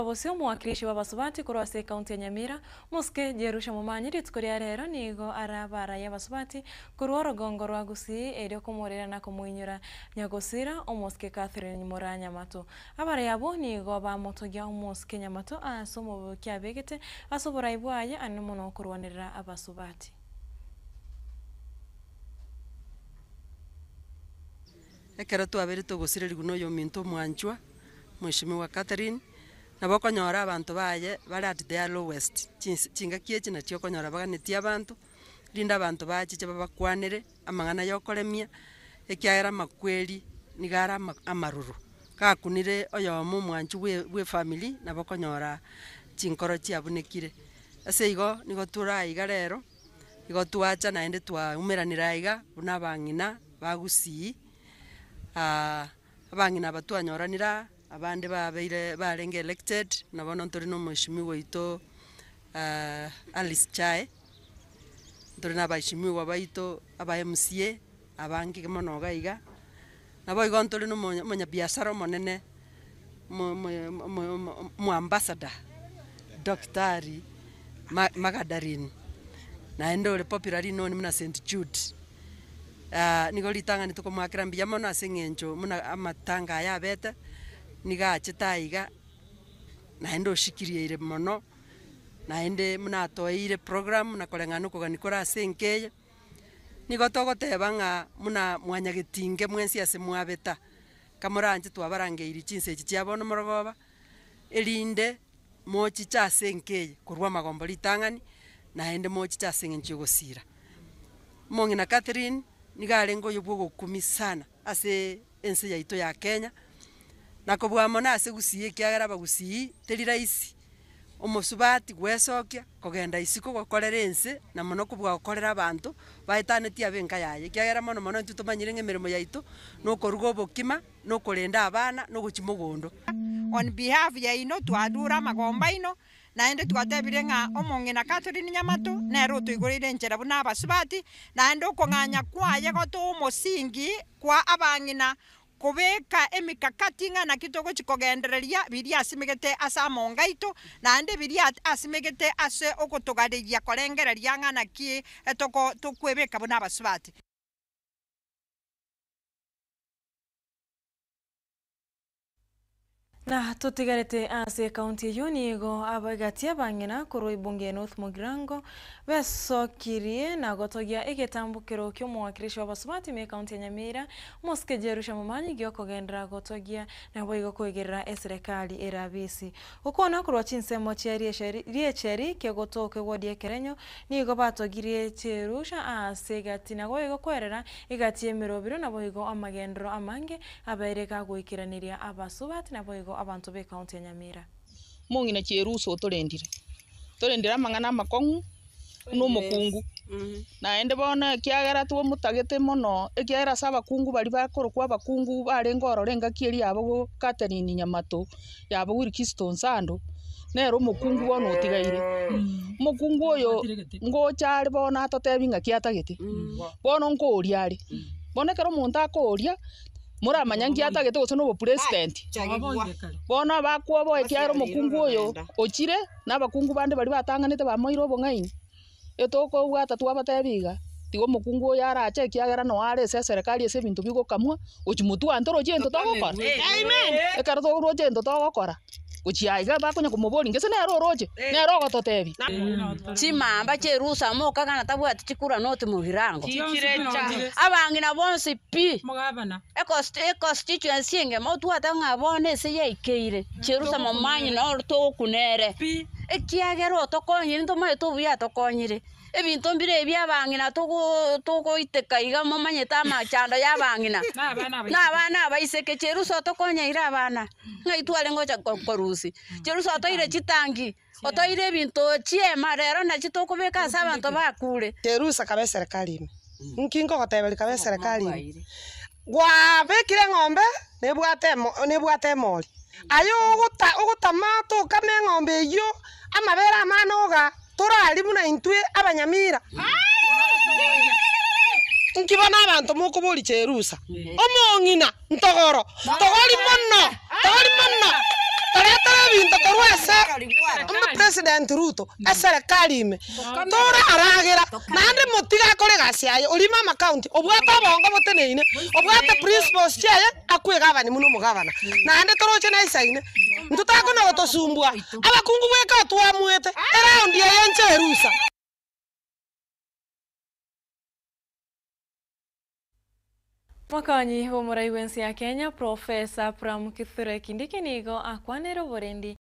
Bosio omowakilishi bw'abasubati korwa ase ekaunti ya Nyamira, Mosike Jerusha Momanyi rituko ria rero nigo arabe araye abasubati korwa orogongo rwa Gusii erio komorera na komoinyora nyagosira Omosike Catherine Moraa Nyamato. Abarai abwo nigo bamotogia Omosike Nyamato ase omoboki abegete ase oborai bwaye ane mono korwanerera abasubati. Ekero twabeire togosirerigwa noyominto omwanchwa, Mweshimiwa Catherine, nabo okonyora abanto baye bare at their lowest, chinse chingaki echi nachio okonyora baganetie abanto, rinde abanto bachiche babakwanere amang'ana ya okoremia, ekiagera amakweri niga are ama amaroro. Gakunire oyomo omwanchi bwe bwa efamiri nabo okonyora chinkoro chiabunekire. Ase igo, nigo tore aiga rero, igo twacha naende twaumeranire aiga buna abang'ina ba gusii. Abang'ina aba twanyoranire aa, abande babeire barenge elected, na bono ntori na omweshimiwa oito Alice Chae, ntori na abaheshimiwa baito aba MCA, abange mono iga iga, naboigo ntori na omo omonyabiasara omonene, omo omo omo omoambassador, daktari Ma- Magadaline, naende ore popularly known buna St Jude. Nigo ritang'ani tokomoakera mbuya mono ase eng'encho buna amatanga aya abete, nigo achete aiga, naende oshikirieire mono, naende buna atoeire program na koreng'ana na okogania kore ase enka eye, nigo togoteba ng'a buna mwanyagetinge mwensi ase mwabeta, kamoranche twabarangeiri chinsa echi chia bono morogoba, erinde mochiche ase enka eye korwa amagombo ritang'ani, naende mochiche ase eng'encho y'ogosiira. Omong'ina Catherine nigo arenge oyo bw'ogokumia sana ase ense yaito ya Kenya, na kobua mono ase Gusii ekiagera abagusii teri rahisi omosubati gwesokia kogenda isiko gokorera ense na mono kobua gokorera abanto baetanetie abe enka yaye, ekiagera mono mono intwe tomanyire ng'a emeremo yaito na okoruga obokima. na okorenda abana, na ogochia mogondo. On behalf yaino twadure amagomba aino, naende twatebire ng'a omong'ina Catherine Nyamato nere otoigoreire enchera buna abasubati, naende okong'anya kwaye gotoa omosingi kwa abang'ina kobeka emikakati ng'a naki togochi kogendereria biria asimegete ase amonga aito, naende biria asimegete ase ogotogareria korengereria ng'a naki toko tokwebeka buna abasubati. Na totigarete ase ekaunti eyio nigo abagatia abang'ina korwa ebunge ya North Mugirango besokirie na gotogia egetambokero ki'omowakilishi w'abasubati ime ekaunti ya Nyamira Mosike Jerusha Momanyi giokogenderera gotogia naboigo koigerera eserekari erabisi. Gokwana korwa chinsemo chia riecheri kegotoka ewodi ekerenyo nigo batogirie Jerusha ase egati naboigo kwerera Egati y'emerobiro naboigo amagenderero amange abeire gagoikeraneria abasubati naboigo abanto b'ecounty ya Nyamira. Omong'ina Cherusa otorendire, torendire amang'ana amakong'u buna omokungu, naende bono ekiagera twamotagete mono, ekiagera ase abakungu baria bakorokwa abakungu barenge ororo engaki eria yabo Catherine Nyamato, yabo Wilkiston Nsando, nere omokungu bono otigaire. Omokungu oyo ngocha are bono atotebie ng'aki atagete, bono nkoria are. Bono ekero omonto akoria, moramanya nki atagete gose na obopresident. Bono abakwoboa ekiagera omokungu oyo ochire, na abakungu bande baria batang'anete bamoeire obong'aini. Etokobwata twabatebia iga, tiga omokungu oyo arache ekiagera noo are ase eserekari ase ebinto bigokamwa, gochia motwe aa ntoroche egento togokora? Ekero toroche egento togokora, gochia aiga bakonya komoboria gese nere oroche, nere ogototebia. Chimamba chi'erusa mokagana tabwati chikura noti mogirango. Abang'ina bonsi pi, econstituency engima otwate ng'a bono ase yaikeire. Chirusa momanyi noro togokuna ere, ekiagera otokonyire ntomanyete obuya atokonyire. Ebinto mbire ebi abang'ina togoo togoiteka iga momanyete amachando ya abang'ina, na abana abaiseke, chirusa otokonyeire abana, ng'ai twarenge gocha korusia. Chirusa otoire chitangi, otoire ebinto chiema rero nachi tokobeka ase abanto bakure. Cherusa kaba eserekari ime, nki nkogoteberia kaba eserekari ime? Gwabekire eng'ombe nebwate emo nebwate emori, aye ogota ogotama tokame eng'ombe eyio, amabere amane oga, torarie buna intwe abanyamira. Nki bono abanto mokoboria cherusa? Omong'ina, ntogoro, ntogori mono, ntogori mono. Toretere ebinto korwa ase omopresident Ruto, eserekari ime, toraragera, naende motige akore egasi yaye, orime amacounty, obwate obongo boteneine, obwate principles chiaye, akwe egavani buna omogavana. Naende toroche naisaine, intwe takona gotosumbua, abakungu bweka otwamuete, eroundi eye nche erusa. Mokonyi bw'omorai bw'ense ya Kenya, Professor Abraham Kithure Kindiki nigo akwanere oborendi.